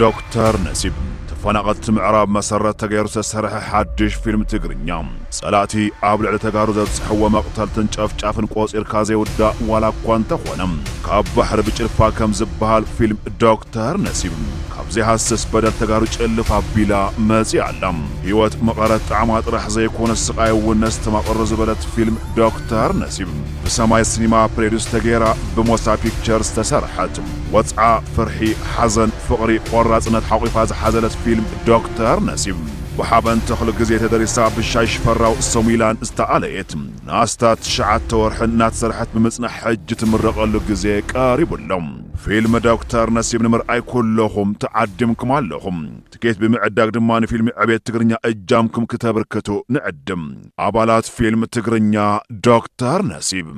ዶክተር ነሲብ ተፈናቐልቲ ምዕራብ መሰረት ተገይሩ ዝተሰርሐ ሓድሽ ፊልም ትግርኛ። ጸላእቲ ኣብ ልዕሊ ተጋሩ ዘብጽሕዎ መቕተልትን ጨፍጫፍን ቆጺርካ ዘይውዳእ ዋላ እኳ እንተኾነ፣ ካብ ባሕሪ ብጭልፋ ከም ዝበሃል ፊልም ዶክተር ነሲብ ካብ ዘይሃስስ በደል ተጋሩ ጭልፍ ኣቢላ መጺኣ ኣላ። ህይወት መቐረት ጣዕማ ጥራሕ ዘይኮነ ስቓይ እውን ነስተማቕሮ ዝበለት ፊልም ዶክተር ነሲብ ብሰማይ ሲኒማ ፕሬዱስ ተገይራ ብሞሳ ፒክቸርስ ተሰርሐት። ወጽዓ፣ ፍርሒ፣ ሓዘን፣ ፍቕሪ፣ ቆራጽነት ሓቑፋ ዝሓዘለት ፊልም ዶክተር ነሲብ ብሓበን ተኽሉ ግዜ ተደሪሳ ብሻይ ሽፈራው ሰሙይላን ዝተኣለየት ንኣስታት ትሽዓተ ወርሕን እናተሰርሐት ብምጽናሕ ሕጂ ትምረቐሉ ግዜ ቀሪቡ ኣሎ። ፊልም ዶክተር ነሲብ ንምርኣይ ኩለኹም ተዓዲምኩም ኣለኹም። ትኬት ብምዕዳግ ድማ ንፊልም ዕቤት ትግርኛ እጃምኩም ክተበርክቱ ንዕድም። ኣባላት ፊልም ትግርኛ ዶክተር ነሲብ።